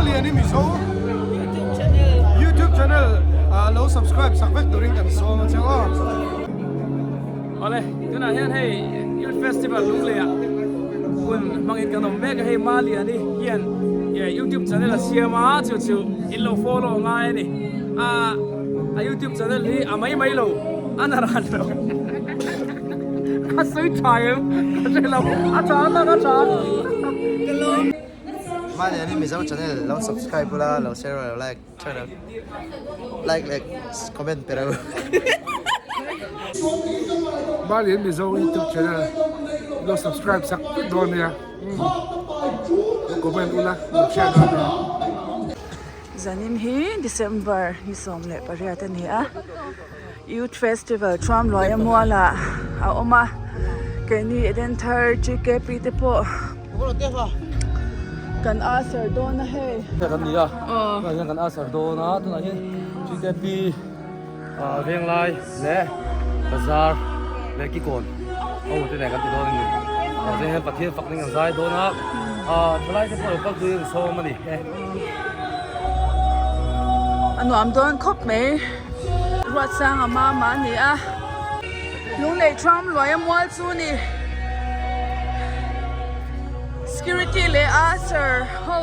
Maliani Mizo YouTube channel lo subscribe sak vek turin kan sawm a che aw. Awle, tunah hian hei Youth Festival Lungleiah hun hmangin kan awm mek a, hei Maliani hian YouTube channel a siam a, chu chu in lo follow ngai a ni. A YouTube channel hi a mai mai lo, a na ran lo. A sawi tha em? Ka hre lo, a tha a tha a tha. Maliani Mizo channel lo subscribe ula, lo share ula, lo like. Like leh comment pe reuh. Malian Mizo YouTube channel lo subscribe sak vek dawn nia. Lo comment ula lo share dawn nia. Zanin hi December ni 18 a ni a, Youth Festival Thuamluaia mualah a awm a, keini Edenthar GKP te pawh Kan asar dawn a hei. Kan ni a, tunah hian kan asar dawn a, tunah hian GKP Venglai leh Bazar leh Kikawn ho te nen kan ti dawn a ni. Mahse hian Pathian fak ning an zai dawn a, thalai te pawh lo kal turin an sawm a ni e. A nuam dawn khawp mai, Ruatsanga mama a ni a, Lunglei Thuam Luaia mual chu ni. Security leh usher ho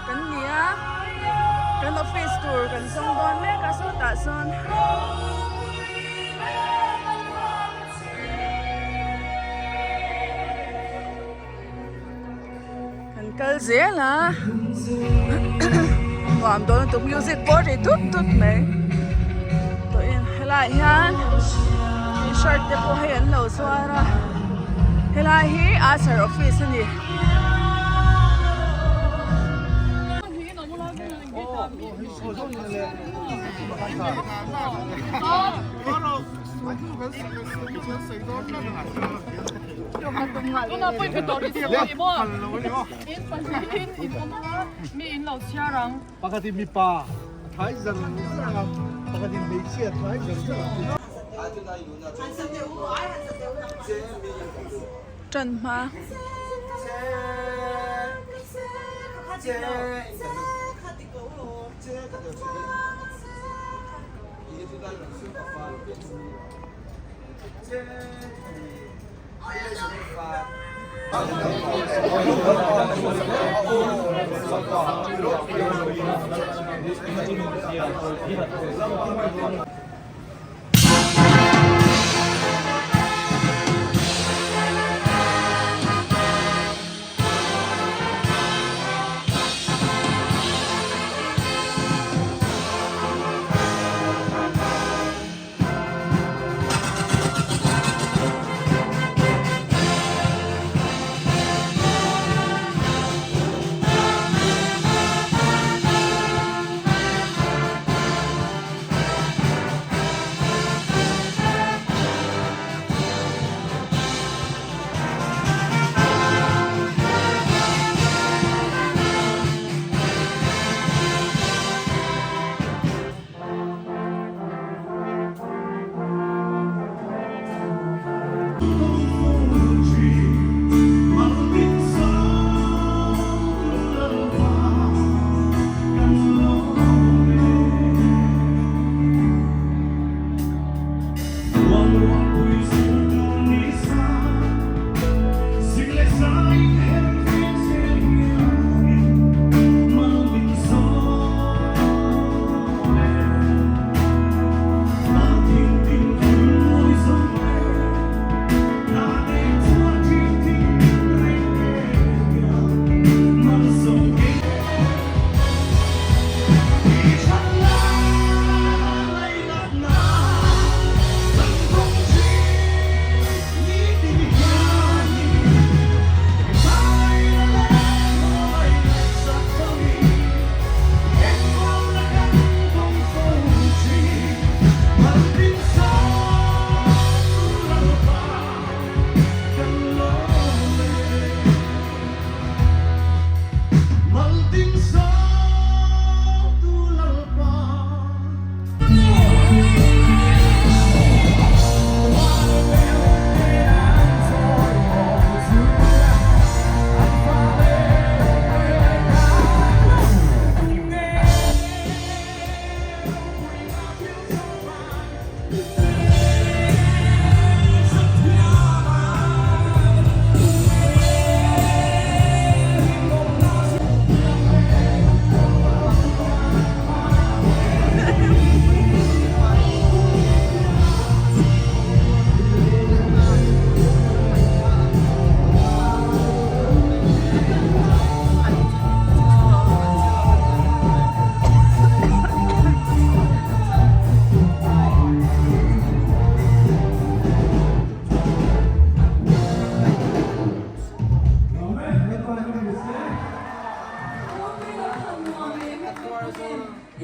kan ni a kan office tur kan zawng dawn mek a sawtah sawn kan kal zel a nuam dawn lutuk music pawh a ri tut tut mai tawhin helaiah hian t-shirt te pawh hei an lo zuar a helai hi usher office a ni. Pakhatin mipa a thai zar zar a, pakhatin hmeichhia a thai zar zar a. Tan hma.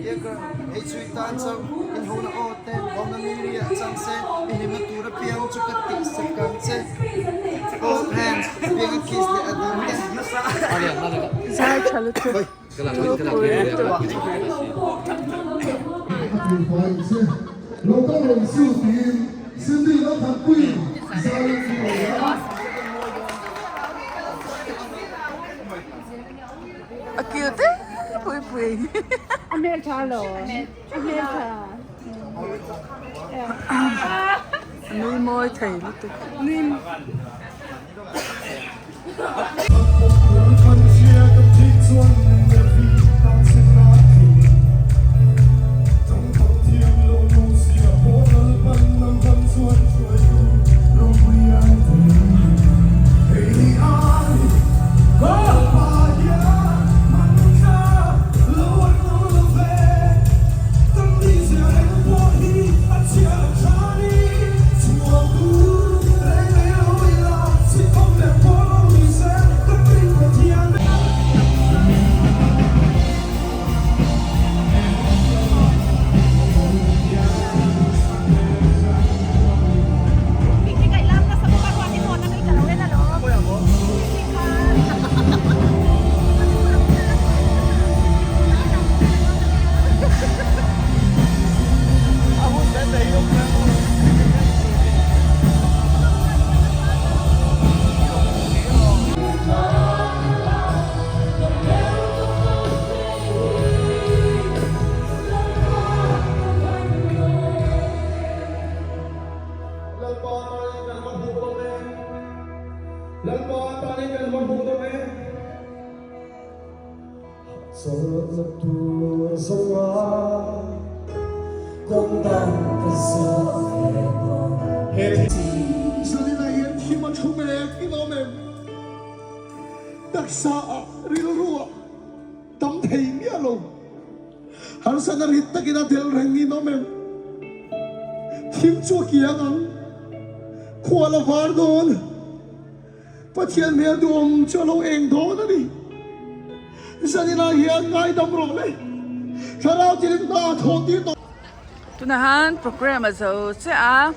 Yeager, Hei chu i tan chauh, in hona aw te, lawmna mi ri ah chang se, i hlimna tur apiang chu ka tih sak ang che. Hold hands, apiang a kiss leh a dang te. Zai tha lutuk. Ropui lutuk. A cute e pui pui. A hmel tha lo. A hmel tha. A nui mawi thei lutuk. Nui. Pathian hmel duhawm chu a lo eng dawn a ni. Zaninah hian ngaidam rawh le. Thlarau tilin hna a thawh tir tawh. Tunah han program a zo chiah a.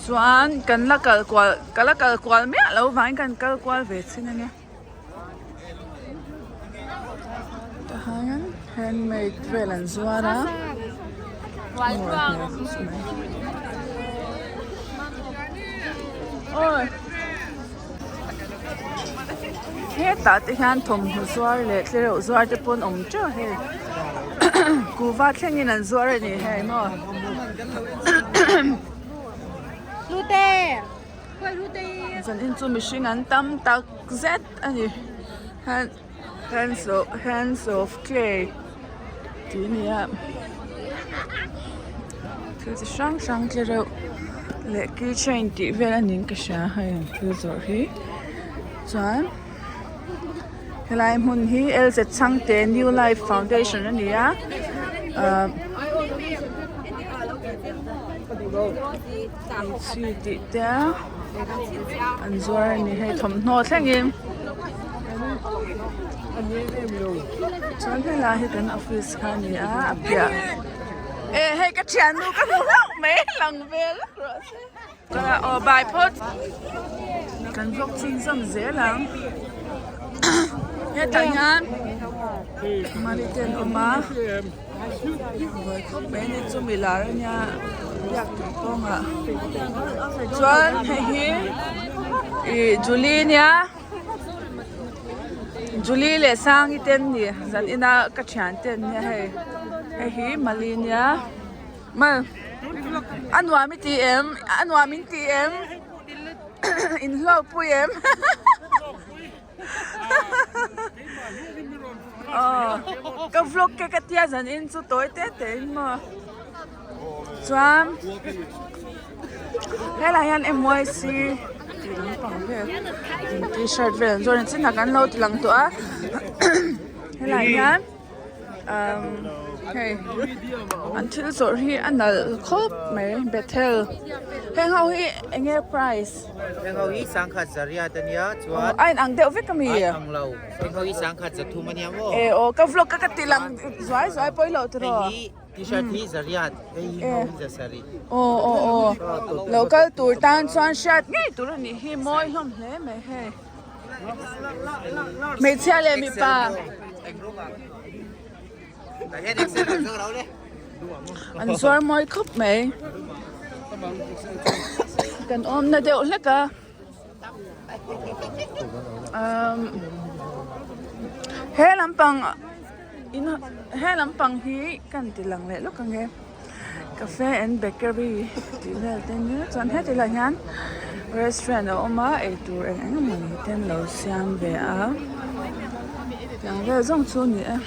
Chuan kan la kal kual ka la kal kual miah lo vangin kan kal kual ve chin a nia. Tah hian handmade vel an zuar a awi hetah te hian thawmhnaw zuar leh tlereuh zuar te pawh an awm teuh hei kuhva thlengin an zuar a ni hei maw. Zanin chu mihring an tam tak zet a ni hands of hands of clay tih a ni a thil chi hrang hrang tle reuh leh key chain tih vel a niin ka hria hei an thil zawrh hi chuan helai hmun hi L Z Chhangte new life foundation a ni a ahh. Chi tih te an zuar a ni hei thawmhnaw thlengin chuan helai hi kan office kha a ni a a piah e hei ka thiannu ka hmu hlauh mai lang vel rawh se aw bai phawt kan vlog chhunzawm zel ang hetah hian mali te an awm a. Buai khawp mai a ni chu mi lar a nia biak tur kawngah chuan hei hi ih Julie nia Julie leh Sangi te an ni zan ina ka thian te an nia hei hei hi Mali nia mal a nuam i ti em a nuam in ti em in hlawkpui em. Ka vlog ke ka tia zan in chu tawi te te in maw chuan helai hian M Y C tih lampang vel t-shirt vel an zawrh a chinah kan lo ti lang tawh a helai hian umm. Hei an thil zawrh hi a nalh khawp mai Bethel heng ho hi eng nge price? Heng ho hi sangkhat zariat a nia chuan a inang deuh vek a mi? A inang lo heng ho hi sangkhat zathum a nia maw? E aw ka vlog ka ka ti lang zuai zuai pawi loh tiraw? Hei hi t-shirt hi zariat hei hi ho hi zasarih. Aw aw aw lo kal tur tan chuan hriat ngei tur a nih hi mawi hlawm hle mai hei hmeichhia leh mipa. An zuar mawi khawp mai. Kan awmna deuh hlek a. Umm he lampang in he lampang hi kan ti lang leh lawk ang e. Cafe and bakery tih vel te nia chuan heti lai hian restaurant a awm a eitur eng eng emawni te an lo siam ve a tiang vel zawng chu a ni e.